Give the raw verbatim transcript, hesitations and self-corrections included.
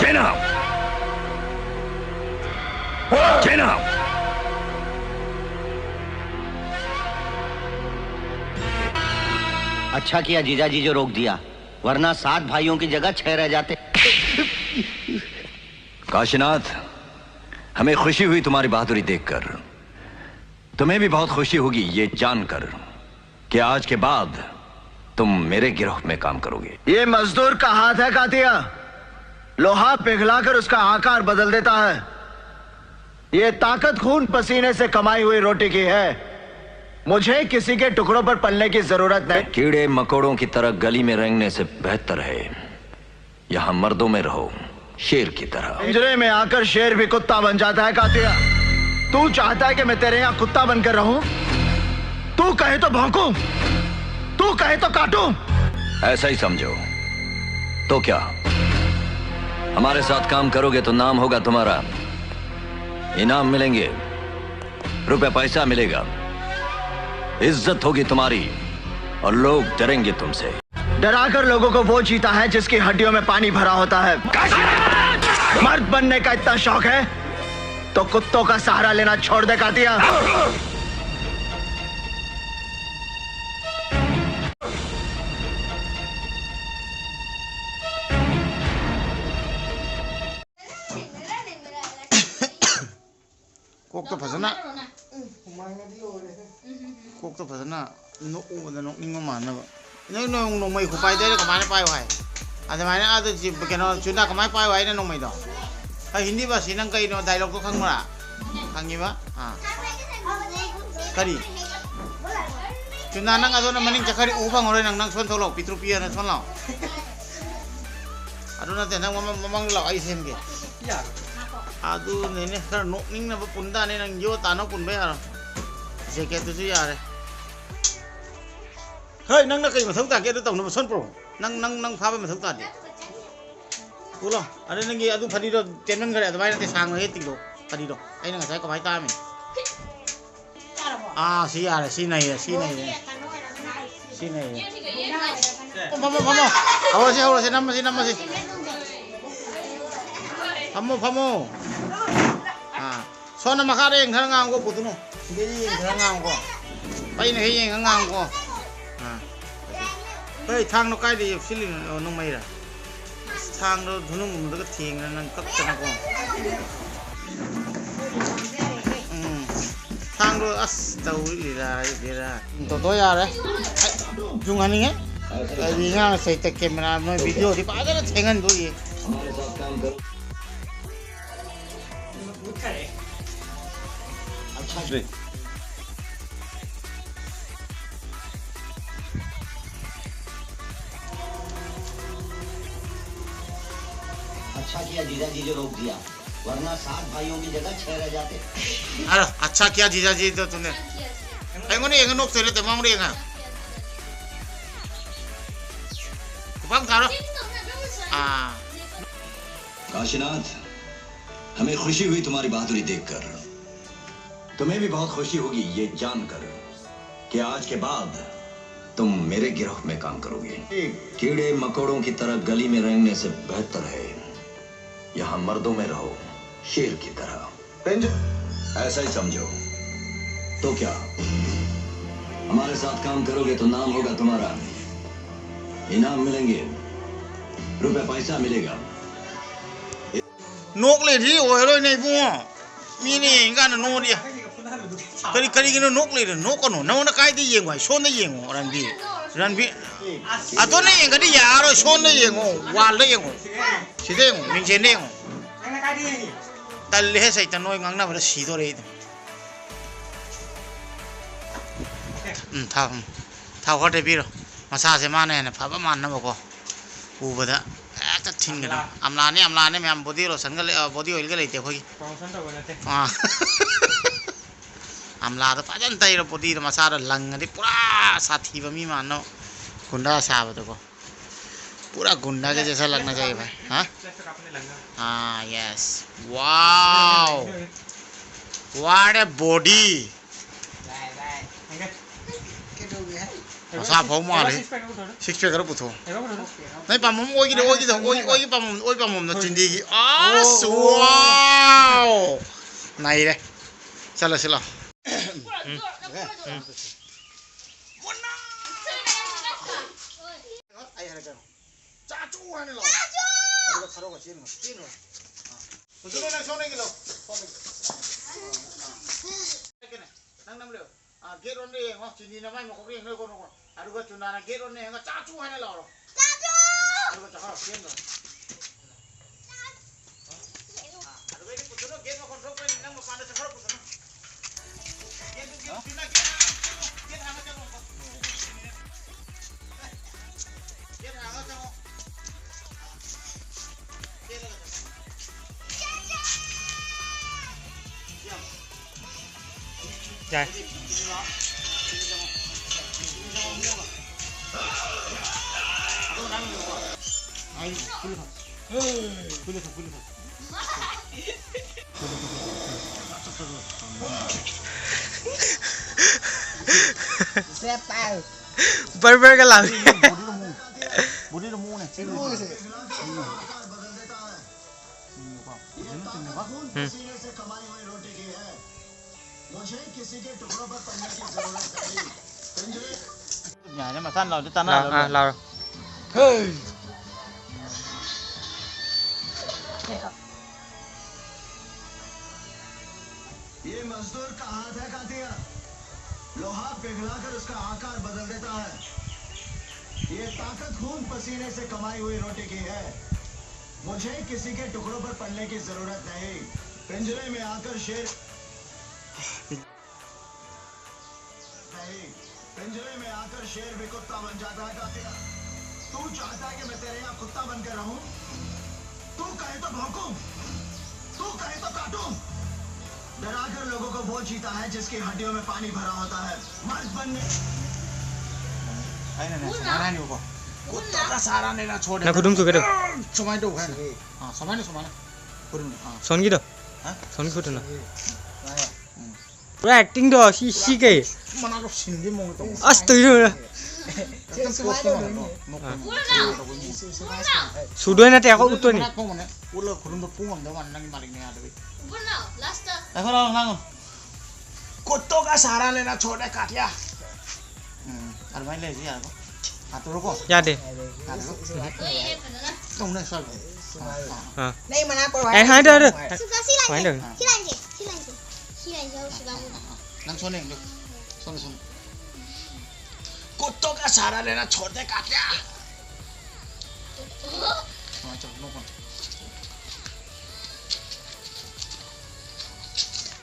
Chin up! Chin up! अच्छा किया जीजा जी जो रोक दिया, वरना सात भाइयों की जगह छह रह जाते। काशीनाथ, हमें खुशी हुई तुम्हारी बहादुरी देखकर। तुम्हें भी बहुत खुशी होगी ये जानकर कि आज के बाद तुम मेरे गिरोह में काम करोगे। ये मजदूर का हाथ है कातिया। लोहा पिघलाकर उसका आकार बदल देता है। ये ताकत खून पसीने से कमाई हुई रोटी की है। मुझे किसी के टुकड़ों पर पलने की जरूरत नहीं। कीड़े मकोड़ों की तरह गली में रेंगने से बेहतर है यहाँ मर्दों में रहो, शेर की तरह। पिंजरे में आकर शेर भी कुत्ता बन जाता है कातिया। तू चाहता है कि मैं तेरे यहाँ कुत्ता बनकर रहूं? तू कहे तो भौंकूं, तू कहे तो काटूं। ऐसा ही समझो। तो क्या हमारे साथ काम करोगे तो नाम होगा तुम्हारा, इनाम मिलेंगे, रुपए पैसा मिलेगा, इज्जत होगी तुम्हारी और लोग डरेंगे तुमसे। डराकर लोगों को वो जीता है जिसकी हड्डियों में पानी भरा होता है। मर्द बनने का इतना शौक है तो कुत्तों का सहारा लेना छोड़ दे कातिया। ꯀꯣꯛꯇ ꯐꯖꯅ, ꯀꯣꯛꯇ ꯐꯖꯅ ꯅꯣꯛꯎꯕꯗ ꯅꯣꯛꯅꯤꯡꯕ ꯃꯥꯟꯅꯕ꯫ ꯅꯣꯏ ꯅꯣꯡ-, ꯅꯣꯡꯃꯩ ꯈꯨꯄꯥꯏꯗꯣ ꯑꯩꯅ ꯀꯃꯥꯏꯅ ꯄꯥꯏꯌꯨ ꯍꯥꯏ? ꯑꯗꯨꯃꯥꯏꯅ ꯑꯥꯗ ꯆꯤ-, ꯀꯩꯅꯣ, ꯆꯨꯅꯥ ꯀꯃꯥꯏꯅ ꯄꯥꯏꯌꯨ ꯍꯥꯏꯅꯣ ꯅꯣꯡꯃꯩꯗꯣ? ꯑꯩ ꯍꯤꯟꯗꯤ ꯕꯁꯁꯤ ꯅꯪ ꯀꯩꯅꯣ ꯗꯥꯏꯂꯣꯛꯇꯣ ꯈꯪꯕ꯭ꯔꯥ? ꯈꯪꯉꯤꯕ? ꯑꯥ꯫ ꯀꯔꯤ? ꯆꯨꯅꯥ, ꯅꯪ ꯑꯗꯣ ꯅꯪ ꯃꯅꯤꯡ ꯆꯠꯈ꯭ꯔꯗꯤ ꯎ ꯐꯪꯉꯔꯣꯏ ꯅꯪ, ꯅꯪ ꯁꯣꯟ ꯊꯣꯛꯂꯛꯑꯣ, ꯄꯤꯇ꯭ꯔꯨ ꯄꯤꯌꯣꯅ ꯁꯣꯟ ꯂꯥꯛꯑꯣ꯫ ꯑꯗꯨ ꯅꯠꯇꯦ, ꯅꯪ ꯃꯃꯥꯡ, ꯃꯃꯥꯡꯗ ꯂꯥꯛꯑꯣ, ꯑꯩ ꯁꯦꯝꯒꯦ꯫ ꯑꯗꯨꯅꯤꯅꯦ, ꯈꯔ ꯅꯣꯛꯅꯤꯡꯅꯕ ꯄꯨꯟ ꯇꯥꯅꯦ, ꯅꯪ ꯌꯣ ꯇꯥꯅꯕ ꯄꯨꯟꯕ ꯌꯥꯔꯣꯏ꯫ ꯖꯦꯀꯦꯠꯇꯨꯁꯨ ꯌꯥꯔꯦ꯫ ꯍꯣꯏ, ꯅꯪꯅ ꯀꯩ ꯃꯊꯧ ꯇꯥꯒꯦ ꯑꯗꯨ ꯇꯧꯅꯕ? ꯁꯣꯟ ꯄ꯭ꯔꯣ, ꯅꯪ, ꯅꯪ, ꯅꯪ ꯐꯥꯕ ꯃꯊꯧ ꯇꯥꯗꯦ꯫ ꯄꯨꯂꯣ꯫ ꯑꯗꯩ ꯅꯪꯒꯤ ꯑꯗꯨ ꯐꯗꯤꯗꯣ ꯇꯦꯟꯃꯟꯈ꯭ꯔꯦ, ꯑꯗꯨꯃꯥꯏꯅ ꯅꯠꯇꯦ, ꯁꯥꯡꯅ ꯍꯦꯛ ꯇꯤꯡꯗꯣ ꯐꯗꯤꯗꯣ꯫ ꯑꯩꯅ ꯉꯁꯥꯏ ꯀꯃꯥꯏꯅ ꯇꯥꯛꯑꯝꯃꯤ? ꯑꯥ, ꯁꯤ ꯌꯥꯔꯦ, ꯁꯤ ꯅꯩꯔꯦ, ꯁꯤ ꯅꯩꯔꯦ꯫ ꯁꯤ ꯅꯩꯔꯦ꯫ ꯐꯝꯃꯣ, ꯐꯝꯃꯣ, ꯐꯝꯃꯣ꯫ ꯍꯧꯔꯁꯤ, ꯍꯧꯔꯁꯤ, ꯅꯝꯃꯁꯤ, ꯅꯝꯃꯁꯤ꯫ ꯐꯝꯃꯣ, ꯐꯝꯃꯣ꯫ ꯑꯥ, ꯁꯣꯝꯗ ꯃꯈꯥꯗ ꯌꯦꯡꯊꯔ ꯉꯥꯡꯉꯨꯀꯣ, ꯄꯨꯊꯨꯅꯨ꯫ ꯁꯤꯗꯩꯗ ꯌꯦꯡꯊꯔ ꯉꯥꯡꯉꯨꯀꯣ꯫ ꯄꯩꯅ ꯍꯦꯛ ꯌꯦꯡꯉ ꯉꯥꯡꯉꯨꯀꯣ꯫ ꯑꯥ꯫ ꯍꯣꯏ, ꯊꯥꯡꯗꯣ ꯀꯥꯏꯗ ꯌꯦꯞꯁꯤꯜꯂꯤꯅꯣ? ꯑꯣ, ꯅꯣꯡꯃꯩꯔꯥ? ꯑꯁ, ꯊꯥꯡꯗꯣ ꯙꯨꯅꯨꯝꯗ ꯊꯦꯡꯗꯅ ꯅꯪ ꯀꯞꯇꯅꯀꯣ꯫ ꯎꯝ꯫ ꯊꯥꯡꯗꯣ ꯑꯁ ꯇꯧꯔꯤ ꯂꯤꯂꯥ ꯕꯦꯔꯥ꯫ ꯇꯣꯇꯣ ꯌꯥꯔꯦ꯫ ꯑꯩ ꯌꯨꯡꯍꯟꯅꯤꯡꯉꯦ꯫ ꯑꯩꯗꯤ ꯑꯉꯥꯡ ꯁꯩꯇ ꯀꯦꯃꯦꯔꯥ ꯅꯣꯏ ꯚꯤꯗꯤꯑꯣꯗꯤ ꯐꯖꯅ ꯊꯦꯡꯍꯟꯗꯣꯏꯌꯦ꯫ अच्छा किया जीजा जी जो रोक दिया, वरना सात भाइयों की जगह छह रह जाते। अरे, अच्छा किया जीजा जी तो तूने। ꯑꯩꯉꯣꯟꯗ ꯌꯦꯡꯉ ꯅꯣꯛꯇꯣꯏ ꯅꯠꯇꯦ, ꯃꯉꯣꯟꯗ ꯌꯦꯡꯉ꯫ ꯈꯨꯄꯥꯛ ꯊꯥꯔꯣ꯫ ꯑꯥ꯫ काशीनाथ, हमें खुशी हुई तुम्हारी बहादुरी देखकर। तुम्हें भी बहुत खुशी होगी ये जानकर कि आज के बाद तुम मेरे गिरोह में काम करोगे। कीड़े मकोड़ों की तरह गली में रेंगने से बेहतर है यहाँ मर्दों में रहो, शेर की तरह। ऐसा ही समझो। तो क्या हमारे साथ काम करोगे तो नाम होगा तुम्हारा, इनाम मिलेंगे, रुपए पैसा मिलेगा। ꯅꯣꯛ ꯂꯩꯔꯗꯤ ꯑꯣꯏꯔꯣꯏꯅꯦ ꯏꯕꯨꯡꯉꯣ꯫ ꯃꯤꯅ ꯌꯦꯡꯉꯀꯥꯟꯗ ꯅꯣꯛꯑꯗꯤ꯫ ꯀꯔꯤ, ꯀꯔꯤꯒꯤꯅꯣ ꯅꯣꯛ ꯂꯩꯔꯦ? ꯅꯣꯛꯀꯅꯣ꯫ ꯅꯉꯣꯟꯗ ꯀꯥꯏꯗ ꯌꯦꯡꯉꯣ ꯍꯥꯏ? ꯁꯣꯝꯗ ꯌꯦꯡꯉꯣ, ꯔꯟꯕꯤꯔ꯫ ꯔꯟꯕꯤꯔ꯫ ꯑꯗꯣꯝꯗ ꯌꯦꯡꯉꯗꯤ ꯌꯥꯔꯣꯏ꯫ ꯁꯣꯝꯗ ꯌꯦꯡꯉꯣ, ꯋꯥꯜꯗ ꯌꯦꯡꯉꯣ꯫ ꯁꯤꯗ ꯌꯦꯡꯉꯣ, ꯃꯤꯡꯁꯦꯟꯗ ꯌꯦꯡꯉꯣ꯫ ꯇꯜꯂꯦꯍꯦ ꯁꯩꯇ, ꯅꯣꯏ ꯉꯥꯡꯅꯕꯗ ꯁꯤꯗꯣꯔꯦ ꯑꯩꯗꯤ꯫ ꯎꯝ, ꯊꯥꯎ, ꯎꯝ꯫ ꯊꯥꯎ ꯈꯔ ꯇꯩꯕꯤꯔꯣ꯫ ꯃꯁꯥꯁꯦ ꯃꯥꯅ ꯍꯦꯟꯅ ꯐꯕ ꯃꯥꯟꯅꯕꯀꯣ꯫ ꯎꯕꯗ ꯍꯦꯛꯇ ꯊꯤꯟꯒꯗꯕ꯫ ꯑꯝꯂꯥꯅꯤ, ꯑꯝꯂꯥꯅꯤ ꯃꯌꯥꯝ, body lotionꯒ ꯂꯩ-, ꯑ, body oilꯒ ꯂꯩꯇꯦ ꯑꯩꯈꯣꯏꯒꯤ꯫ Promotion ꯇꯧꯕ ꯅꯠꯇꯦ꯫ ꯑꯥ꯫ ꯑꯝꯂꯥꯗꯣ ꯐꯖꯅ ꯇꯩꯔꯣ, bodyꯗꯣ, ꯃꯁꯥꯗꯣ ꯂꯪꯉꯗꯤ ꯄꯨꯔꯥ ꯁꯥꯊꯤꯕ ꯃꯤ ꯃꯥꯟꯅꯕ꯫ ꯒꯨꯟꯗꯥ ꯁꯥꯕꯗꯣꯀꯣ꯫ पूरा गुंडा के जैसा लगना चाहिए भाई। हाँ? हाँ, yes। Wow। What a body। ꯀꯩꯗꯧꯒꯦ ꯍꯥꯏ? ꯃꯁꯥ ꯐꯧ ꯃꯥꯜꯂꯦ꯫ Six pack ꯈꯔ ꯄꯨꯊꯣꯛꯑꯣ꯫ ꯅꯪ ꯄꯥꯝꯕꯝ ꯑꯣꯏꯒꯤꯗ, ꯑꯣꯏꯒꯤꯗ, ꯑꯣꯏ, ꯑꯣꯏꯒꯤ ꯄꯥꯝꯕꯝ, ꯑꯣꯏ ꯄꯥꯝꯕꯝꯗ ꯆꯤꯟꯗꯤꯒꯤ꯫ ꯑꯁ, wow! ꯅꯩꯔꯦ꯫ ꯆꯠꯂꯁꯤ ꯂꯥꯎ꯫ ꯆꯥꯆꯨ ꯍꯥꯏꯅ ꯂꯥꯎ꯫ ꯑꯗꯨꯒ ꯊꯥꯗꯣꯛꯑꯒ ꯆꯦꯟꯈ꯭ꯔꯣ, ꯆꯦꯟꯈ꯭ꯔꯣ꯫ ꯑꯥ꯫ ꯍꯧꯖꯤꯛ ꯅꯪ ꯁꯣꯝꯗꯒꯤ ꯂꯥꯎ, ꯁꯣꯝꯗꯒꯤ꯫ ꯑꯥ, ꯑꯥ꯫ ꯅꯪ ꯅꯝ ꯂꯩꯌꯨ꯫ ꯑꯥ, gate ꯔꯣꯝꯗ ꯌꯦꯡꯉꯣ, ꯆꯤꯅꯤꯅ ꯃꯥꯏ ꯃꯀꯣꯛ ꯌꯦꯡꯉꯒ ꯀꯣ꯫ ꯑꯗꯨꯒ ꯆꯨꯅꯥꯅ gate ꯔꯣꯝꯗ ꯌꯦꯡꯉꯒ "ꯆꯥꯆꯨ" ꯍꯥꯏꯅ ꯂꯥꯎꯔꯣ꯫ ꯆꯥꯆꯨ! ꯑꯗꯨꯒ ꯆꯠꯈ꯭ꯔꯣ, ꯆꯦꯟꯈ꯭ꯔꯣ꯫ ꯑꯥ, ꯑꯗꯨꯒ ꯑꯩꯗꯤ ꯄꯨꯊꯣꯛꯑꯣ, gate ꯃꯈꯣꯟ ꯊꯣꯛꯄꯅꯤ, ꯅꯪ ꯃꯄꯥꯟꯗ ꯆꯠꯈ꯭ꯔꯣ, ꯄꯨꯊꯣꯛꯑꯣ꯫ Gate, gate, ꯆꯨꯅꯥ, gate ꯍꯥꯡꯉ ꯆꯪꯉꯣ, gate ꯍꯥꯡꯉ ꯆꯪꯉꯣ꯫ Gate ꯍꯥꯡꯉ ꯆꯪꯉꯣ꯫ ꯆꯦꯜꯂꯒ ꯆꯪꯉꯣ꯫ ꯌꯥꯏ꯫ ꯕꯔ ꯕꯔꯒ ꯂꯥꯎꯏ꯫ ꯎꯝ꯫ ꯌꯥꯔꯦ, ꯃꯁꯥꯅ ꯂꯥꯎꯗ ꯇꯥꯟꯅ ꯂꯥꯎ, ꯂꯥꯎ꯫ ꯑꯥ, ꯂꯥꯎꯔꯣ꯫ ꯍꯦ! ये मजदूर का हाथ है कातिया, लोहा पिघलाकर उसका आकार बदल देता है। ये ताकत खून पसीने से कमाई हुई रोटी की है। मुझे किसी के टुकड़ों पर पलने की जरूरत नहीं। पिंजरे में आकर शेर नहीं, पिंजरे में आकर शेर भी कुत्ता बन जाता है कातिया। तू चाहता है कि मैं तेरे यहाँ कुत्ता बनकर रहूं? तू कहे तो भौंकूं, तू कहे तो काटूं। डराकर लोगों को वो जीता है जिसकी हड्डियों में पानी भरा होता है। मर्द बनने नहीं, नहीं, नहीं, सुना नहीं होगा। कुत्तों का सहारा लेना छोड़। ꯅꯪ ꯈꯨꯗꯨꯝ ꯆꯨꯒꯦ ꯇꯧ꯫ ꯁꯨꯃꯥꯏꯅ ꯇꯧ ꯍꯥꯏꯅ꯫ ꯑꯥ, ꯁꯨꯃꯥꯏꯅ, ꯁꯨꯃꯥꯏꯅ꯫ ꯈꯨꯗꯨꯝ, ꯑꯥ꯫ ꯁꯣꯟꯒꯤꯗꯣ? ꯍꯥ? ꯁꯣꯟꯒꯤ ꯈꯨꯠꯇꯨꯅ꯫ ꯁꯨꯃꯥꯏꯅ꯫ ꯎꯝ꯫ ꯄꯨꯔꯥ ꯑꯦꯛꯇꯤꯡꯗꯣ ꯁꯤ ꯁꯤ ꯀꯩ ꯃꯅꯥꯗꯣ ꯁꯤꯟꯕꯤ ꯃꯑꯣꯡꯗ ꯇꯧ꯫ ꯑꯁ ꯇꯧꯏꯗꯣ ꯅꯣꯛꯄ ꯅꯣꯛꯄ ꯅꯣꯛꯄ ꯅꯣꯛꯄ ꯁꯨꯗꯣꯏ ꯅꯠꯇꯦ ꯑꯩꯈꯣꯏ ꯎꯠꯇꯣꯏꯅꯤ꯫ ꯎꯠꯂꯒ ꯈꯨꯔꯨꯝꯗꯣ ꯄꯨꯡ ꯉꯝꯗꯧ ꯃꯥꯟꯗꯦ ꯅꯪꯒꯤ ꯃꯥꯂꯤꯛꯅ ꯌꯥꯗꯕꯩ꯫ ꯉꯥꯏꯈꯣ ꯂꯥꯡꯉꯣ ꯂꯥꯡꯉꯣ꯫ कुत्तों का सहारा लेना छोड़ दे कातिया। ꯎꯝ ꯑꯗꯨꯃꯥꯏꯅ ꯂꯩꯔꯁꯨ ꯌꯥꯔꯦꯀꯣ꯫ ꯍꯥꯠꯇꯣꯔꯣꯀꯣ꯫ ꯌꯥꯗꯦ꯫ ꯌꯥꯔꯦꯀꯣ꯫ ꯇꯧꯅꯦ ꯁ꯭ꯋꯥꯏꯗ꯫ ꯑꯥ, ꯑꯥ꯫ ꯑꯥ꯫ नहीं मना करो ꯑꯦ ꯍꯥꯏꯗꯣ ꯍꯥꯏꯗꯣ꯫ सुगा सिलाएंगे ꯍꯥꯏꯗꯣ꯫ सिलाएंगे सिलाएंगे सिलाएंगे और सुगा ꯅꯪ ꯁꯣꯝꯗ ꯌꯦꯡꯗꯣ꯫ ꯁꯣꯝꯗ ꯁꯣꯝꯗ꯫ कुत्तों का सहारा लेना छोड़ दे कातिया। ꯁꯨꯃꯥꯏꯅ ꯇꯧ ꯅꯣꯛꯄ꯫